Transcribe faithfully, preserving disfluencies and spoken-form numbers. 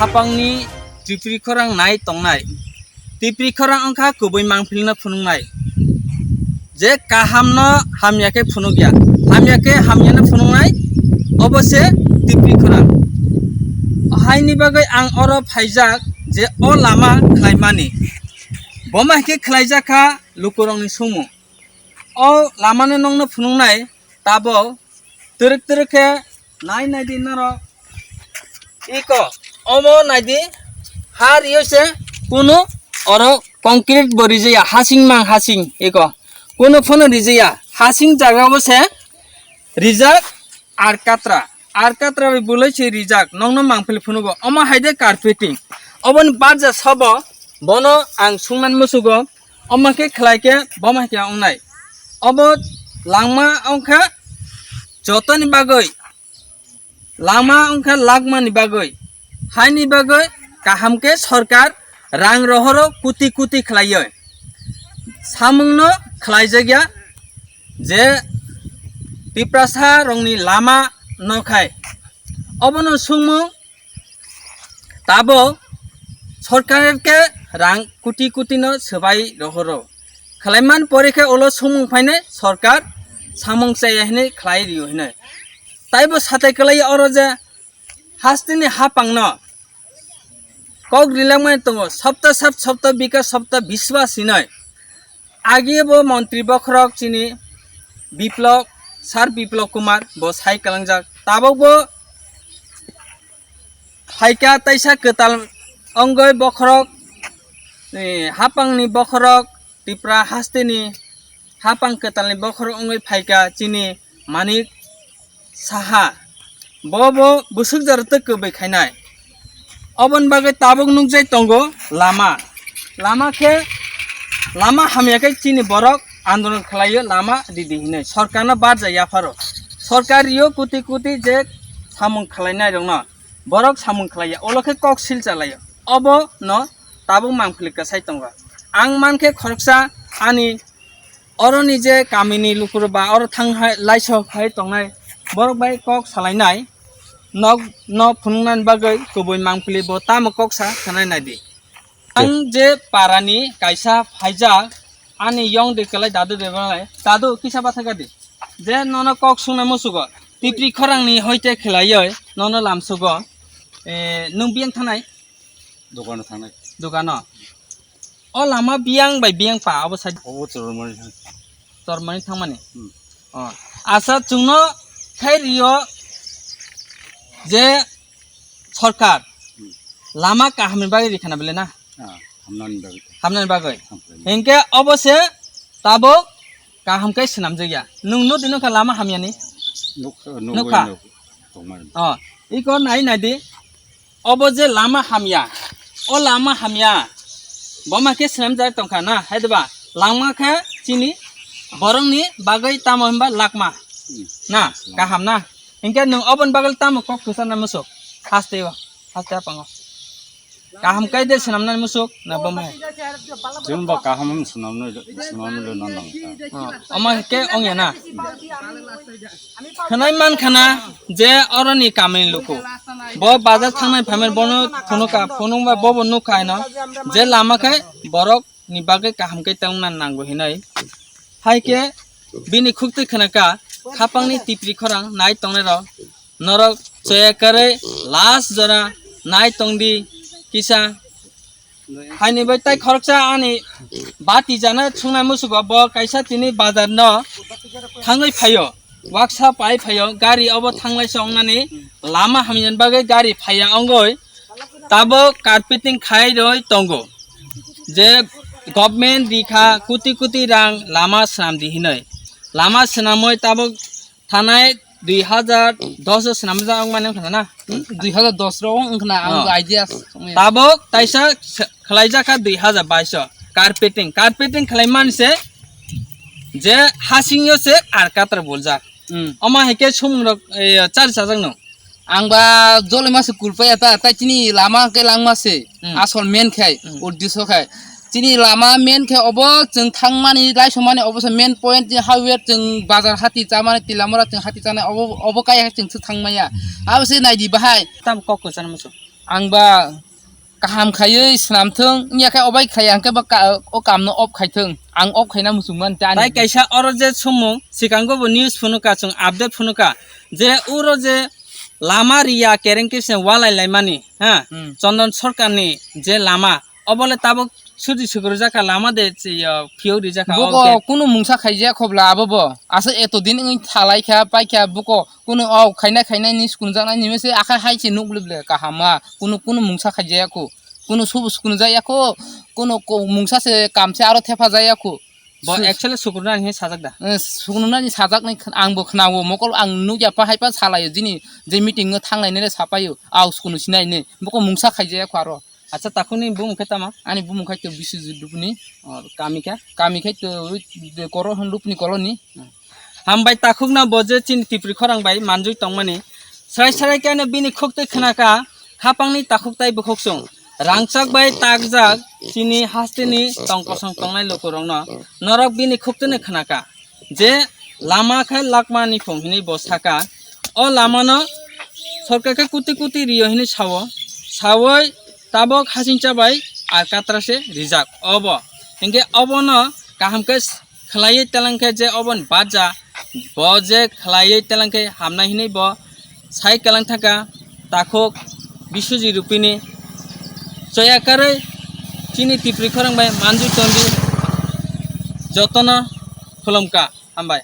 Hapangni tipri khorang nai tongnai. Tipri khorang wngkha kubui mangpilino phunuknai. Je kahamno hamya khe phunukya, hamya khe hamyano phunuknai, obo se tipri khorang. Haini bagwi ang oro phaijak je o lama khlaimani. Bo ma khe khlaijak kha lukurokni sumung. O lamano nokno phunuknai tabok twrwk twrwk khe nai nai di norok. Iko, omo nai di, ha riyo se kunu oro concrete bo rijaya, hasing mang hasing, iko. Kunu phano rijaya, hasing jaga bo se rijak ar katra. Ar katra bai bulai se rijak, nokno mangpili phunugo. Omo hai de carpeting. Oboni barja sobo, bono ang sungnan musugo. Omo khe khlai khe, bo ma khe wngnai. Obo langma wngkha jotoni bagwi. Lama wngkha lakmani bagwi, haini bagwi kaham khe sorkar rang rohoro kuti kuti khlaiwi samungno khlaijakya je Tiprasa rokni lama nokhai. Obono sungmung tabok sorkar khe rang kuti kuti no swbai rohoro. Khlaiman pore khe ulo sumung phainai sorkar samung chaya hinwi khlai rio hinwi. Taibo satai kwlai oro je hasteni hapangno kok rilangmani tongo, Sabta Sath, Sabta Bikas, Sabta Biswas hinwi. Agi bo montri bokhorok chini Biplok, Sir Biplok Kumar bo sai kalangjak. Tabok bo phaikha taisa kwtal wngwi bokhorok, eh, hapangni bokhorok, Tipra hasteni hapang kwtalni bokhorok wngwi phaikha chini Manik Saha. Bo bo bwswk jora twi kwbwi khainai. Oboni bagwi tabuk nukjai tongo lama. Lama khe, lama hamya khe chini borok andolon khlaio, lama ridi hinwi. Sorkarno barja yapharo. Sorkar rio kuti kuti je samung khlainairokno. Borok samung khlaiya, olo khe kok sil chalaio. Obo no tabuk mangpili kwsai tongo. Ang mankhe khoroksa ani oroni je kamini lukurok ba oro thang hai laisok hai tongnai borok bai kok salainai nok no phunuknani bagwi kubui mangpili bo tamo kok sa khanai naidi. Ang je parani kaisa phaijak ani yong de kwlai dadu de balai, dadu kisa bathaka di. Je nono kok sungna musugo, tipri khorangni hoite khlaioi nono lamsugo. Eh, nung biyang thanai? Dukano thanai. Dukano. O lama biyang bai biyang pa abo side. Obo chormani thang. Chormani thangmani. Hmm. Oh. Asa chungno khai rio je sorkar Hmm. lama kahamni bagwi rikhana bele na? Ah, hamnani bagwi. Hamnani bagwi. Hamnani. Hinkhe obo se tabuk kaham khe swnamjakya. Nung nudi nukha lama hamyani? Nuk-, nukha. Nuk-, tongmani. Oh, iko nai nai di. Obo je lama hamya, o lama hamya, boma khe swnamjak tongkha na, hai diba? Langma khe chini borokni bagwi tamo hinba lakma, Hmm. na, Lakma. kaham na. Hinkhe nwng oboni bagwi tamo kok kwchar na muchuk? Haste o, haste apango. Kaham khe de swnamnani muchuk na boma hai? Chwngbo kaham swnamnai, swnamnai nang nang kha. Oh, omo khe ongya na? Khwnai mankha na je oroni kamini luku. Bo bazar thangnai phaimani bono phunukha, phunukba bobo nukha ino je lama khe borok ni bagwi kaham khe tongna nango hinwi. Hai khe bini khuktwi khwnaka khapangni tipri khorang nai tongnai rok. Norok chaya kwrwi last jora nai tongdi kisa. Haini bai tai khoroksa ani bati jana sungnai musugo bo kaisa tini bazar no thangwi phaio. Waksa pai phaio, gari obo thanglai se wngnani lama hamya bagwi gari phaiya wngwi tabuk carpeting khai rwi tongo. Je government rikha kuti kuti rang lama swnam di hinwi. Lama swnamwi tabuk thanai dui hazar dos o swnamjak wngmani wngkha na? Hmm, dui hazar dos ro wngkha na, ang Oh. idea wngya. Tabuk taisa se-, khwlaijakha dui hazar bais o. Carpeting, carpeting khwlaimani se je hasing yo se ar katra buljak. Hmm. Omo hai khe sumung rok, eh, chari chajak no. Ang ba joloi ma se kulpaya ta, tai chini lama khe langma se. Hmm. Asol main khai, Hmm. uddiso khai. Chini lama main khe obo chwng thangmani, laisomani obo se main point, je highway chwng bazar hati chamani, Tilamura chwng hati chanai obo, obo kaya khe chwng thangmaya. Abo se naidi bahai. Tam kok kwchar muchung. Ang ba kaham khaiwi swnam thung, wngya khe obai khai ang khe ba ka-, o kamno off khai thung. Ang off khaina muchung man ta ani. Tai kaisa oro je sumung, sikango bo news phunukha, chwng update phunukha, je uro je lama riya kereng khe se walai laimani, ha? Hmm. Chondon Sarkarni je lama, obole tabuk suji sukrujak kha lama de, phiyok rijak kha. Buko kunu mungsa khaijak khobla abo bo. Asa eto din wngwi thalai kha, pai kha buko. Kunu o khainai khainai ni sukun jaknai ni mese akhai hai se nuk ble ble kaham ma. Kunu, kunu mungsa khaijaya khu. Kunu subu sukun jaya khu. Kunu ko-, mungsa se kam se aro thepa jaya khu. Bo su- actually sukrunani he sajak da? Eh, sukrunani sajak nai khn-, ang bo khnawo. Mokol ang nukya pa hai pa salayo jini je meeting o thanglai nai sapayo. Au sukun sinai ne. Buko mungsa khaijaya khu aro. Acha, takhukni bumung khe tama? Ani bumung khai to Biswajit Rupni. O, kami khe? Kami khai to ui de koro hwn Rupni koloni. Hambai takhukna bo je chini Tipri khorang bai manjui tongmani. Srai srai khe ano bini khuk twi khna kha, khapangni takhuk tai bukhuk sung. Rangchak bai takjak chini hasteni tong kosong tongnai lukurokno norok bini khuk twi khna kha. Je lama khe lakmani phung hinwi bo saka, o lamano sorkar khe kuti kuti rio hinwi sao, sawi tabok hasingcha bai Alcatraz se rijak obo. Hinkhe obono kaham khe khlaiwi teleng khe je oboni baja, bo je khlaiwi teleng khe hamnai hinwi bo sai keleng thangkha takhuk Biswajit Rupini. Choya karwi chini Tipri khorang bai manjui tongdi jotono khulumkha. Hambai.